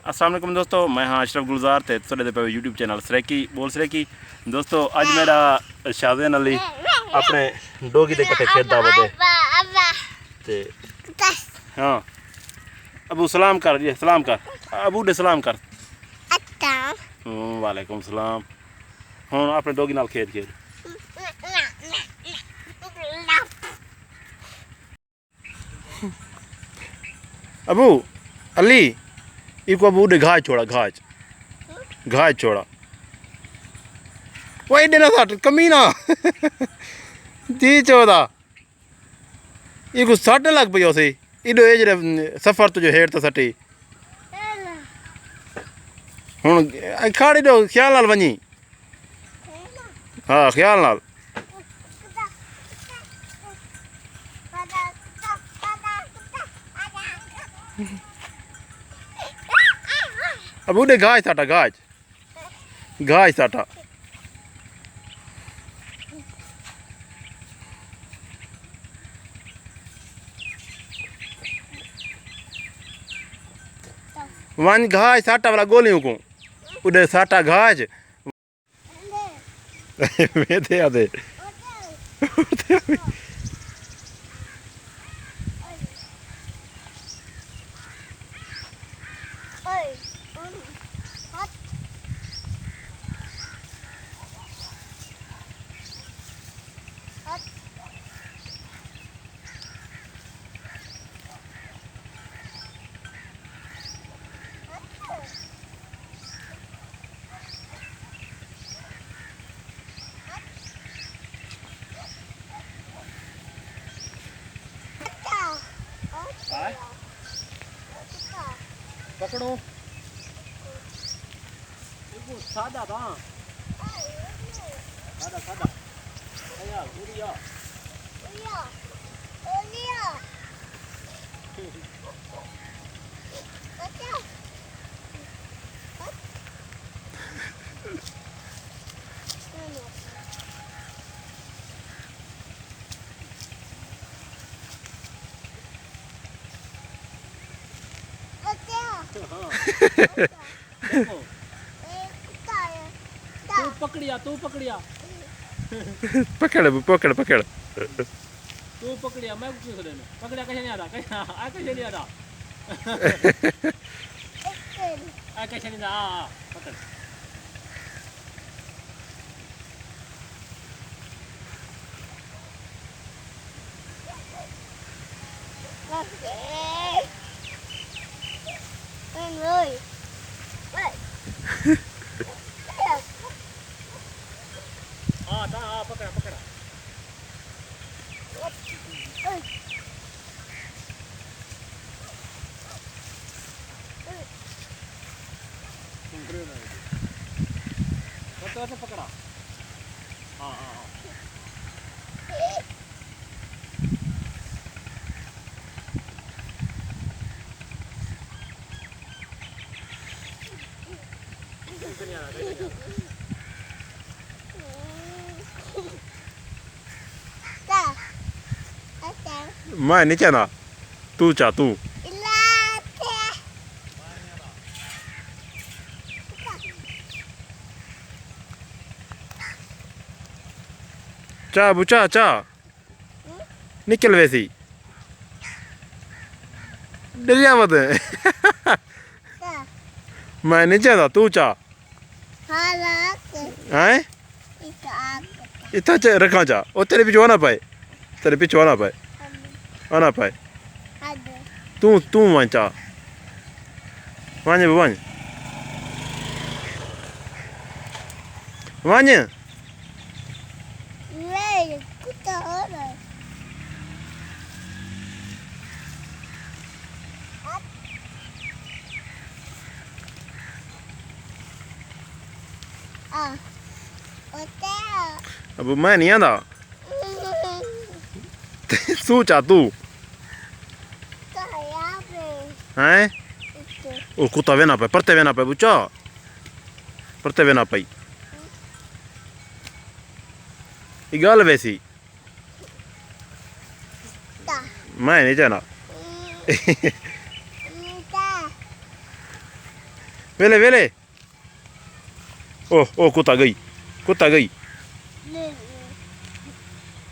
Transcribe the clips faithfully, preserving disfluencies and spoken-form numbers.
السلام علیکم دوستو، میں ہاں اشرف گلزار تے تساں ݙیہدے پئے ہو یوٹیوب چینل سرائیکی ٻول سرائیکی۔ دوستو، اڄ میݙا شاہزین علی اپݨے ݙوڳی دے کٹھے کھیݙدا پئے۔ تے ہاں، ابو سلام کر، جی سلام کر، ابو ݙے سلام کر۔ وعلیکم السلام۔ ہݨ اپݨے ݙوڳی نال کھیݙ کھیݙ۔ ابو، علی، ایکوں ابو ݙے گھاہ چھوڑا، گھاہ، گھاہ چھوڑا۔ او ایݙے نہ سٹ، کمینہ۔ جی چودا۔ ایکوں سٹ لڳ پئی ہوسی۔ ایݙو اے جیڑھے سفر توں جو ہیٹھ تاں سٹی۔ ہݨ کھڑ ایݙو خیال نال ونڄی۔ ہاں، خیال نال۔ ابو ݙے گھاہ ساٹا، گھاہ، گھاہ ساٹا۔ ونڄ گھاہ ساٹا والا ڳولیوں کوں۔ اݙے ساٹا گھاہ۔ ویندے آ دے۔ ہاں؟ پکڑو۔ ایکوں سادہ تاں۔ سادہ، سادہ۔ ایا، اڑیا۔ توں پکڑیا، توں پکڑیا۔ پکڑ، پکڑ، پکڑ۔ توں پکڑیا، میں کچھ کھڑے نے۔ پکڑیا، کچھ نہیں آتا، کچھ، آ، کچھ نہیں آتا۔ آ، کچھ نہیں آتا، آ، آ، پکڑ۔ ہاں، تاں، ہاں، پکڑا، پکڑا۔ پکڑا، پکڑا۔ ہاں، ہاں، ہاں۔ میں نہیں چاہنا۔ تو چا، تو۔ چا بچا، چا۔ نکل ویسی۔ ڈریا مت۔ میں نہیں چاہتا، تو چا۔ ہاں، رکھ۔ ہیں؟ اس آگ۔ اتھا چ-، رکھاں چا۔ او تیرے پچھوں آنا پائے۔ تیرے پچھوں آنا پائے۔ آنا پائے۔ ہاں۔ تو، تو ونج چا۔ ونج، ونج۔ ونج۔ وے، کتا ہو رہا ہے۔ آ، اوتے آ۔ ابو میں نہیں آندا۔ تو چا تو۔ کایا پہ۔ ہیں؟ اتنے۔ او کتا وینا پہ، پرتے وینا پہ بچا۔ پرتے وینا پئی۔ یہ گل ویسی۔ تا۔ میں نہیں چاہنا۔ تا۔ ویلے، ویلے۔ او، او، کتا ڳئی۔ کتا ڳئی۔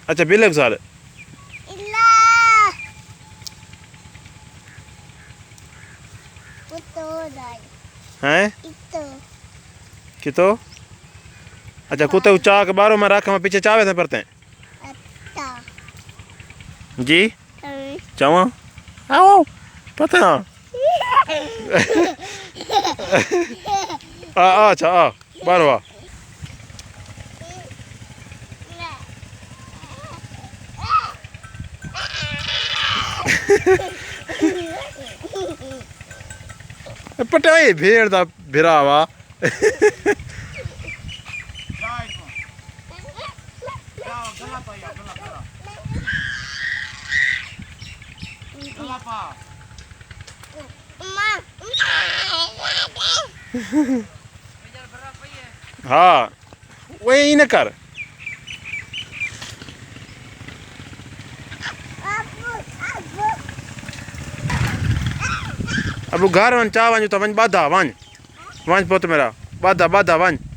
اچھا، بلے گزار۔ ہیں؟ کتو؟ اچھا، کتے اچا کے ٻاہروں میں رکھ، میں پیچھے چاوے تھے پرتے۔ جی؟ چاواں؟ آؤ۔ پتہ نہ۔ آ، آ، اچھا، آ۔ ٻاہروں آ۔ پٹائی بھیڑ دا بھراوا۔ ہاں، وہ ایں نہ کر۔ ابو گھر ونڄ، چا ونڄ، اتھاں ونڄ، ٻدھ آ، ونڄ۔ ونڄ پت میرا، ٻدھ آ، ٻدھ آ، ونڄ۔